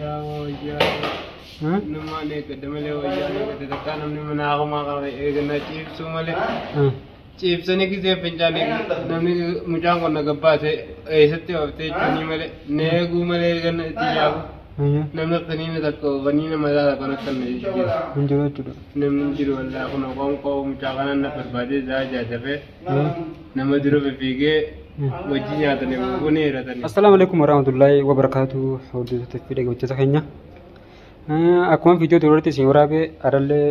Yaa wayyaa. Namaan eeggadha malee wayyaa eeggadha takkaa namni mana hakumaa qaba eeggannaa ciibsuu malee. Ciibsanii gisee fincaanii namni mucaan kun na gabbaase eessatti oftee jechuun malee na eeguu malee eegganna itti yaabu. Namni qiniina takka qiniina mataa takka akka na jechuudha. Hin jiru jechuudha. Namni hin jiru wallaahi kun qoonqoo mucaa kanaan na barbaadee za'a jaatafee nama dura fiigee wajji nyaatanii buna hiratanii. Assalaamu alaikum warahmatullahi wabarakatuh. Hordoftoota fi dhaggeeffattoota keenya. Akkuma viidiyoo duratti isin waraabee arallee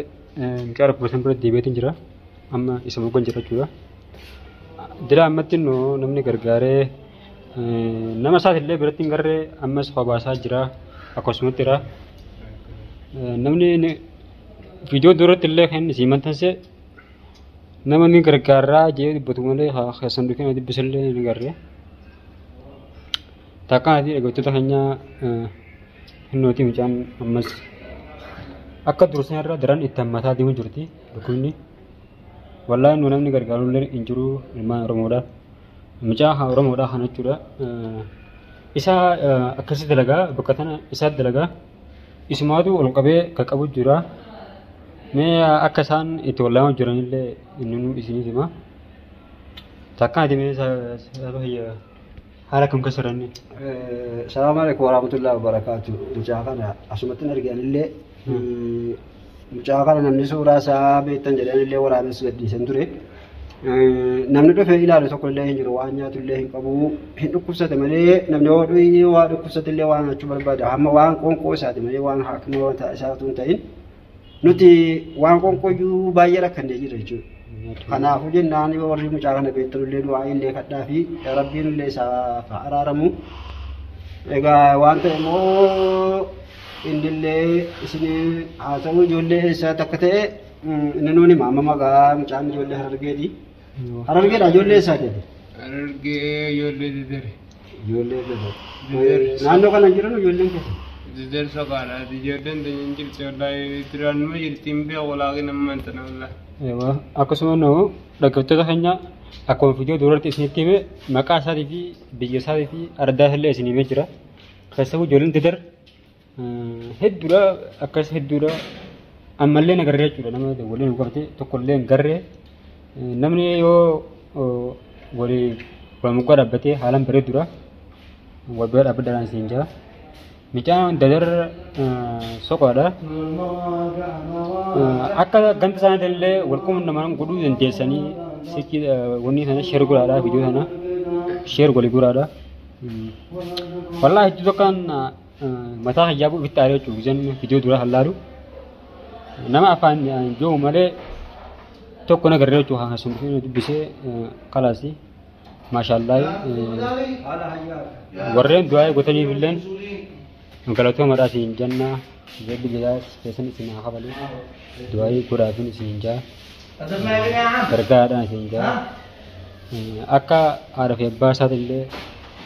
mucaa dhukkubsatan bira deebi'eetiin jira. Amma isa moggan jira jechuudha. Dira ammatti nu namni gargaaree nama isaatillee biratti hin garree ammas hobaasaa jira. Akkasumatti jira. Namni viidiyoo duratti illee kan isin maxxanse nama ni gargaaraa jee dubbatu malee keessan dhufee na dubbisallee ni garree. Takkaan ati dhaggeeffattoota keenya hinnooti mucaan ammas akka dursan irra daran itti hammataa deemu jirti dhukkubni. Wallaahi nu namni gargaaru illee hin jiru ilmaan Oromoodha. Mucaa Oromoodha kana jechuudha. Isa akkasii dalagaa bakka tana isaa dalagaa isumaatu ol qabee qaqqabu jira. Mee akka isaan itti wallaamaa jiranillee inni nu isiniif hima. Takkaan ati mee saba haala kam keessa jiran? Salaamu alaikum warahmatullahi wabarakatuh. Mucaa kana asumatti argan illee mucaa kana namni suuraa isaa beektan jedhan illee waraabes gadhiisan ture. Namni dhufee ilaalu tokko illee hin jiru, waan nyaatu illee hin qabu, hin dhukkubsate malee namni yoo dhuyi waa dhukkubsate illee waan nyaachuu barbaada. Hamma waan qoonqoo isaati malee waan haakima waan isaa otoo hin ta'in nuti waan qoonqooyyuu baay'ee rakkannee jira jechuudha. Kanaafuu jennaan warri mucaa kana beektan illee du'aa illee kadhaa fi rabbiin illee isaaf haa araaramu. Egaa waan ta'e immoo inni illee isin haasa'u ijoollee isaa takka ta'e inni nuun hima amma maqaa mucaan ijoollee Harargeeti. Harargeedha ijoollee isaa ta'e. Harargee ijoollee didere. Ijoollee didere. Naannoo kana hin jiran ijoolleen keessa. Didere soqaadha. Ijoolleen hin jirti wallaahi duraanuma jirti hin beeku laakiin amma hin tana wallaahi. Akkasuma nu dhaggeeffattoota keenya akkuma viidiyoo duratti isinitti hime maqaa isaatii fi biyya isaatii fi ardaa illee isin himee jira. Keessattuu ijoolleen didar hedduudha akkas hedduudha ammallee na garree jechuudha nama waliin nu qabate tokkollee hin garree namni yoo walii wal mukaa dhaabbatee haalaan bareeduudha wal bira dhaabbadhaan isin jira. Mucaan dadar soqoodha. Akka ganda isaaniitti illee wal quunnaman godhuu dandeessanii sikii wanni sana sheer godhaadha viidiyoo sana sheer walii godhaadha. Wallaahi hedduu tokkoon mataa hijaabu ofitti aaree jechuudha gizeen viidiyoo duraa kan laalu. Nama afaan jiru malee tokko na garree jechuudha kan sun dubbisee kalaasi. Maashaallah warreen du'aa gootaniif illee galatoomadhaa isin jenna. Rabbi jazaa keessan isin haa kafalu. Du'aa godhaafin isin jaa. Gargaaraadhaan isin jaa. Akka haadha fi abbaa isaati illee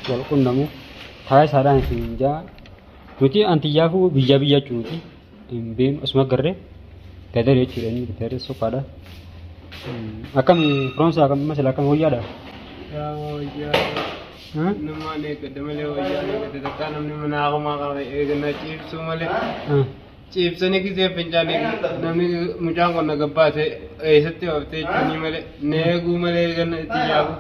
wal qunnamu taasisaadhaan isin jaa. Nuti antiyyaafuu biyya biyya jechuuti. Hin beeknu asuma garree dadar jechuudha inni dadar soqaadha. Akkam firoomsa akkam masala akkam wayyaadha? Yaa wayyaa. Namaan eeggadha malee wayyaa eeggadha takkaa namni mana hakumaa qaba eeggannaa ciibsuu malee. Ciibsanii gisee fincaanii namni mucaan kun na gabbaase eessatti oftee jechuun malee na eeguu malee eegganna itti yaabu.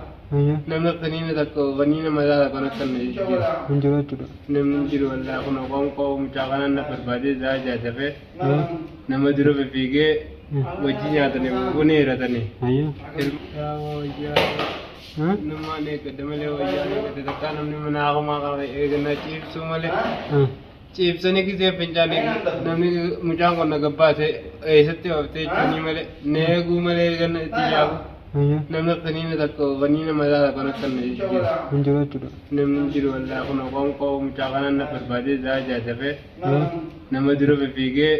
Namni qiniina takka qiniina mataa takka akka na jechuudha. Hin jiru jechuudha. Namni hin jiru wallaahi kun qoonqoo mucaa kanaan na barbaadee za'a jaatafee nama dura fiigee wajji nyaatanii buna hiratanii. Yaa wayyaa. Namaan eeggadha malee wayyaa eeggadha takkaa namni mana hakumaa qaba eeggannaa ciibsuu malee. Ciibsanii gisee fincaanii namni mucaan kun na gabbaase eessatti oftee jechuun malee na eeguu malee eegganna itti yaabu. Namni qiniina takka qiniina mataa takka akka na jechuudha. Hin jiru jechuudha. Namni hin jiru wallaahi kun qoonqoo mucaa kanaan na barbaadee za'a jaatafee nama dura fiigee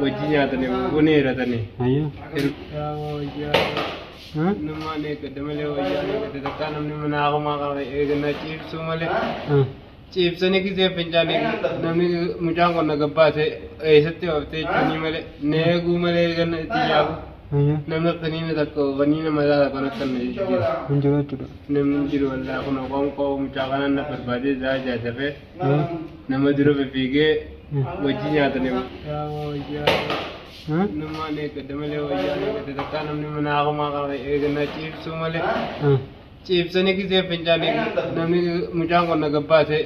wajji nyaatanii buna hiratanii. Yaa wayyaa. Namaan eeggadha malee wayyaa eeggadha takkaa namni mana hakumaa qaba eeggannaa ciibsuu malee. Ciibsanii gisee fincaanii namni mucaan kun na gabbaase eessatti oftee jechuun malee na eeguu malee eegganna itti yaabu. Namni qiniina takka qiniina mataa kan akka inni jiru. Hin jiru jechuudha. Namni hin jiru wallaahi kun qoonqoo mucaa kanaan na barbaadee za'a jaatafee nama dura fiigee wajji nyaatanii. Yaa wayyaa. Namaan eeggadha malee wayyaa eeggadha takkaa namni mana haqumaa qaba eegannaa ciibsuu malee. Ciibsanii gisee fincaanii namni mucaan kun na gabbaase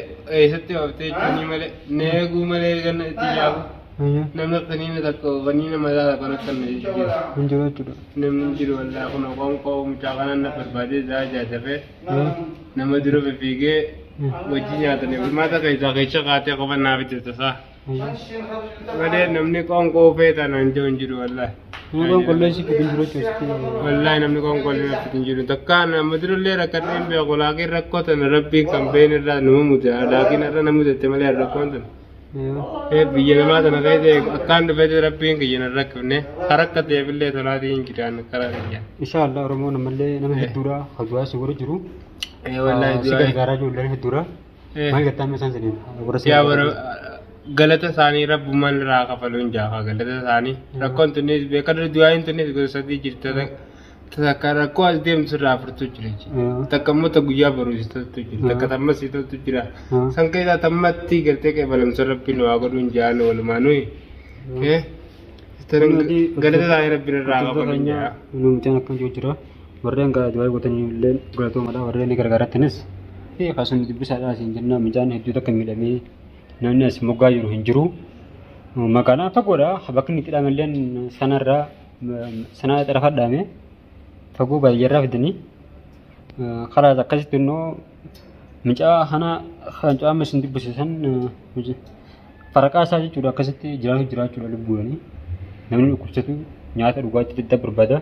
eessatti ooftee jechuunii malee na eeguu malee eeganna itti yaabu. Namni qiniina takka qiniina mataa kan akka inni jiru. Hin jiru jechuudha. Namni hin jiru wallaahi kun qoonqoo mucaa kanaan na barbaadee za'a jaatafee nama dura fiigee wajji nyaatanii maata keessaa keessa kaatee qofa naaf itti tasaa. Malee namni qoonqoo feetaan hin jiru hin jiru wallaahi. Namni qoonqollee si fidu hin jiru jechuudha. Wallaahi namni qoonqollee na fidu hin jiru. Takka nama durallee rakkadhee hin beeku laakiin rakkoo tana rabbiin kan beekne irraa nama mute laakiin irra nama mutette malee rakkoon tana. Biyya namaa tana keessa akkaan dhufeeti rabbiin kiyya na rakkifne karaa ta'eefillee tolaatii hin jiraan karaa kiyya. Inshallah Oromoon ammallee nama hedduudha kan du'aa si godhu jiru. Wallaahi Si gargaaraa jiru illee hedduudha. Maal jettaa mee isaan saniin? Warra si Yaa bara galata isaanii rabbummaan irraa kafalu hin jaafa galata isaanii rakkoon tunnis beekadha du'aayin tunnis gosa sadii jirti takka rakkoo as deemtu irraa afurtu jira jechuudha. Takka immoo ta guyyaa baruu jira takka tammas tu jira san keessaa tammatti gartee qeebalamsa rabbiin waa godhu hin jaan walumaa nuyi. Galata isaanii rabbiin irraa kafalu hin jaa. Nu mucaan akkam jiru jira. Warreen gara du'aa godhanii illee galatoomadha warreen ni gargaarattinis. Akkasuma dubbisaadha asiin jenna mucaan hedduu takka miidhamee namni as moggaa jiru hin jiru. Magaalaan fagoodha. Bakki inni itti hidhame illee sanarraa sana xarafa dhaame fagoo baay'eerraa fidanii karaa akkasitti immoo mucaa kana kan mucaa amma isin dubbise san faraqaa isaa jechuudha akkasitti jiraatu jiraachuudha lubbuudhani. Namni dhukkubsatu nyaata dhugaatii adda barbaada.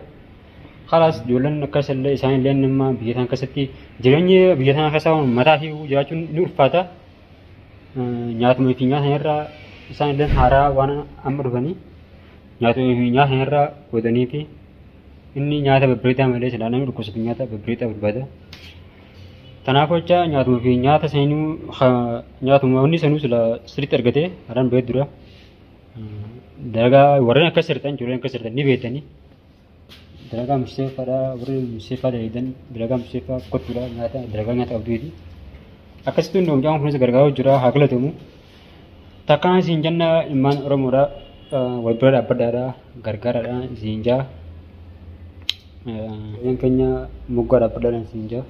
Kalaas ijoolleen akkas illee isaan illee nama biyya sana keessatti jireenyi biyya sana keessa mataa fi jiraachuun ni ulfaata. Nyaatuma fi nyaata irraa isaan illee haaraa waan amma dhufanii nyaatuma fi nyaata irraa godhanii fi inni nyaata babbareedaa malee silaa namni dhukkubsatu nyaata babbareedaa barbaada. Kanaaf jecha nyaatuma fi nyaata sanuu nyaatuma wanni sanuu sila sirriitti argatee haraan bahee dura. Dalagaa warreen akkas sirtan ijoolleen akkas sirtan ni beektanii. Dalagaa museeffaadha warri museeffaa dalagan dalagaa museeffaa kottuudha nyaata dalagaa nyaata qabduuti. Akkasitti hundi mucaan kunis gargaaruu jira haa galatamu. Takkaan isin jenna ilmaan Oromoodha wal bira dhaabbadhaadha gargaaraadha isin jaa. Isheen keenya moggaa dhaabbadhaadha isin jaa.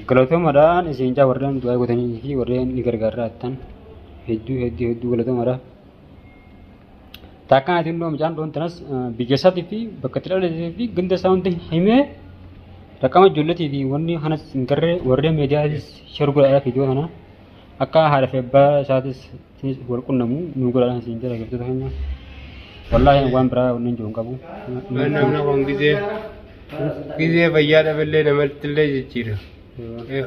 Galatoomaadhaan isin jaa warreen du'aa godhanii fi warreen ni gargaaraa jettan hedduu hedduu hedduu galatoomaadha. Takkaan ati immoo mucaan dhoon tanas biyya isaatii fi bakka itti dhalatee fi ganda isaa hundi himee rakkama ijoolleetii fi wanni kanas hin garree warreen miidiyaatis share godhaadhaa viidiyoo kana akka haadha fi abbaa isaatis wal qunnamu nu godhaadhaan isin jira gabtoota keenya. Wallaahi waan biraa wanni hin jiru hin qabu. Namni kun gisee gisee fayyaa dhaballee namatti illee jijjiira.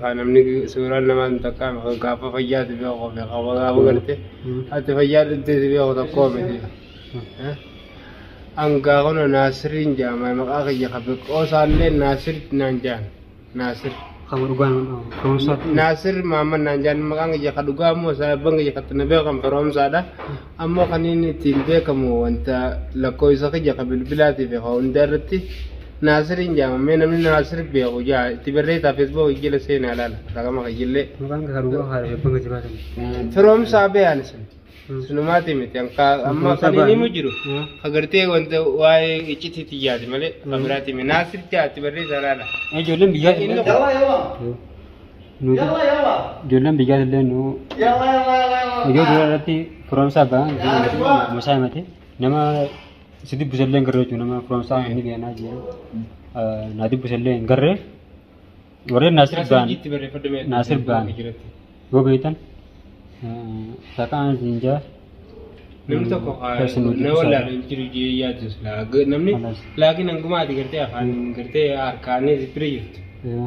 Haa namni suuraan namaa hin takkaame kan gaafa fayyaa si beeku fi gaafa garte ati fayyaa dhabdee si beeku tokkoo miti. Angaa kun Naasiriin jedhama maqaa kiyya kan beeku Naasir naan jedhan Naasir. Kan dhugaan firoomsaati. Naasir Mahammad naan jedhan maqaan kiyya kan dhugaa immoo sababan kiyya kan na beekamu firoomsaadha. Ammoo kan inni ittiin beekamu wanta lakkoofsa kiyya kan bilbilaatii fi kan hunda irratti Naasiriin jedhama. Mee namni Naasir beeku jaa itti barreessaa feesbuuk jala seenaa ilaala raqama kiyyillee. Maqaan kan dhugaa haadha fi abbaan gadi baatan. Firoomsaa beekan sun. Sunumaati miti amma kan inni himu jiru. Agartee wanta waa'ee iccitii xiyyaati malee kan biraati miti. Naasir jaa itti barreessaa ilaala. Ijoolleen biyyaa illee ijoolleen biyyaa illee nu iddoo dura irratti firoomsaa ba'an musaa himate nama si dubbisa illee hin garree jechuudha nama firoomsaa inni beenaa jira naa dubbisa illee hin garree warreen Naasir ba'an Naasir ba'an yoo beektan takkaan isin jaa Namni tokko na wallaalu hin jiru jee yaadu namni laakiin hanguma ati gartee afaan gartee harkaanis bira jirtu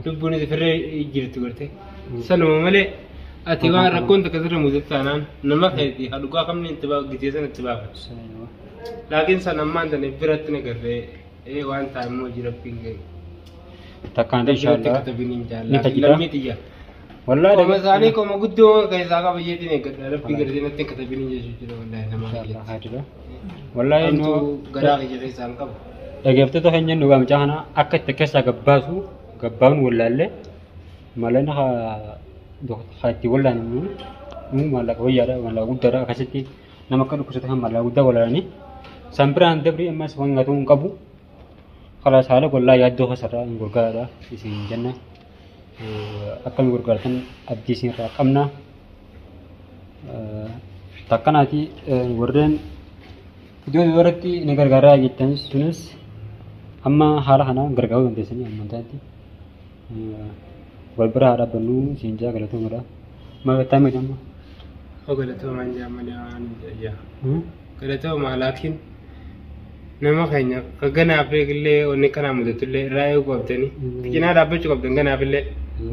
lubbuunis bira jirtu gartee sanuma malee ati waan rakkoon takka sirra mudatu taanaan nama keetii haa dhugaa qabni itti gisee sana itti baafatu. Laakiin san ammaan tana biratti na garree waan ta'a immoo jira rabbiin ga'e. Takkaan Biratti inshallah katabin hin ni jaallatu. tajjila. Lammii xiyya. Wallaahi Qoma isaanii qoma guddoo keessaa qaba jeetiin eeggadha. Rabbi gartee natti hin katabini jechuu jira wallaahi nama Inshallah. Wallaahi nu garaa kiyya keessaa hin qabu. Dhaggeeffattoota keenya nu mucaa kana akka itti keessaa gabbaasu gabbaabnu wallaallee maallaqni haa itti wallaan immoo maallaqa wayyaadha maallaqa guddaadha akkasitti nama akka dhukkubsate kan maallaqa guddaa wallaalanii san biraan dabri ammas waan gatuu hin qabu khalaas haala gollaa yaaddoo kasarraa hin gargaaraadha isin jenna akka nu gargaartan abdii isin irraa qabna takkanaati warreen iddoo irratti ni gargaaraa jettanis sunis amma haala kana gargaaruu dandeessanii amantaatti wal bira haa dhaabbannu siin jaa galatoomudha. Maal gattaa miti amma? Galatoomaan jaa malee waan jaa. Galatooma laakiin nama keenya ka ganaaf illee onni kanaa mudatullee irraa eeguu qabdanii cinaa dhaabbachuu qabdan ganaaf illee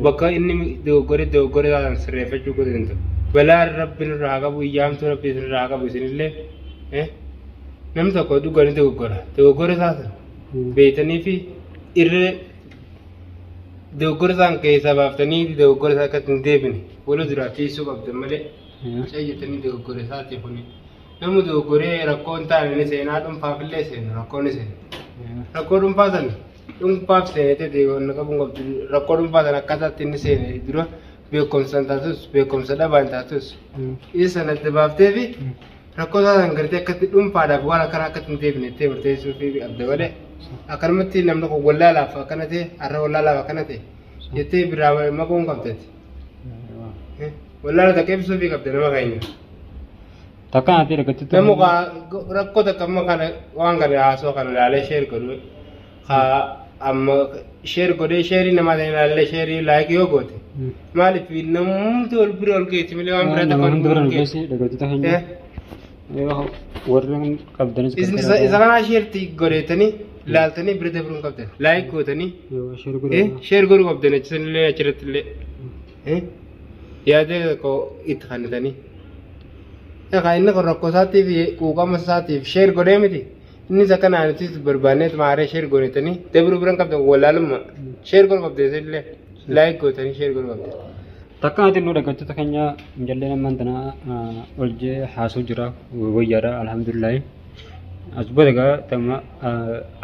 bakka inni dogoggore dogoggore taatan sirreeffachuu godhantu. Balaa rabbi nurraa haa qabu iyyaamtuu rabbi isinirraa haa qabu isinillee namni tokko dhuganii dogoggora dogoggore taatan beeytanii fi irra dogoggora isaan keessaa baaftanii dogoggora isaa akkatti hin deebine wala duraa tiisuu qabdan malee jettanii dogoggora isaatiif kuni namni dogoggoree rakkoo hin taane ni seenaa dhuunfaaf illee seenu rakkoo ni seenu rakkoo dhuunfaa sana dhuunfaaf seenetee deebi'oon qabuun qabdu rakkoo dhuunfaa sana akkaataatti inni seene dura beekumsaan taatus beekumsa dhabaan taatus isa sana adda baaftee fi rakkoo isaa sana gartee akkatti dhuunfaadhaaf waan akkana akkatti hin deebine itti murteessuu fi qabda malee akkanumatti namni kun wallaalaaf akkana ta'e har'a wallaalaaf akkana ta'e jettee biraa maquun qabdati. Wallaala takka ibsuu fi qabda nama keenya. Takkanaati dhaggeeffattoota. Namni rakkoo takka amma kana waan kana haasoo kana ilaalee sheer godhu haa amma sheer godhee sheerii namaa sana ilaalee sheerii laayikii yoo goote maaliif namumti ol bira ol geessi malee waan biraa Nama takka ol hunda bira bira ol nu geessi. geessi dhaggeeffattoota keenya. Warreen qabdanis Isa kanaa sheerti godheetanii ilaaltanii bira dabruu hin qabdan laayik gootanii Sheer godhaa. sheer godhuu qabdan achisanillee achirratti illee yaada tokko itti kennitanii. Egaa inni kun rakkoo isaatiif quuqama isaatiif sheer godhee miti. Innis akka naannottis barbaanneet maaree sheer godhetanii dabruu bira hin qabdan wallaalummaa sheer godhuu qabdan isinillee laayik gootanii sheer godhuu qabdan. Takkanaati nu dhaggeeffattoota keenya jallee ammaan tana ol jee haasuu jira wayyaadha alhamdulillahi. As booda egaa tama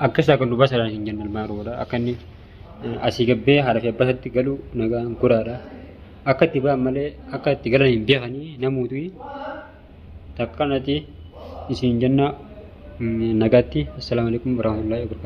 akka isaa kan nu baasadhaan hin jenne ilmaan Oromoodha. Akka inni asii gabbee haadha fi abbaa isaatti galu nagaan goraadha. Akka itti ba'an malee akka itti galan hin beekanii namuutu takkanati isin jenna nagaatti. Assalaamu alaikum warahmatullahi wabarakatuh.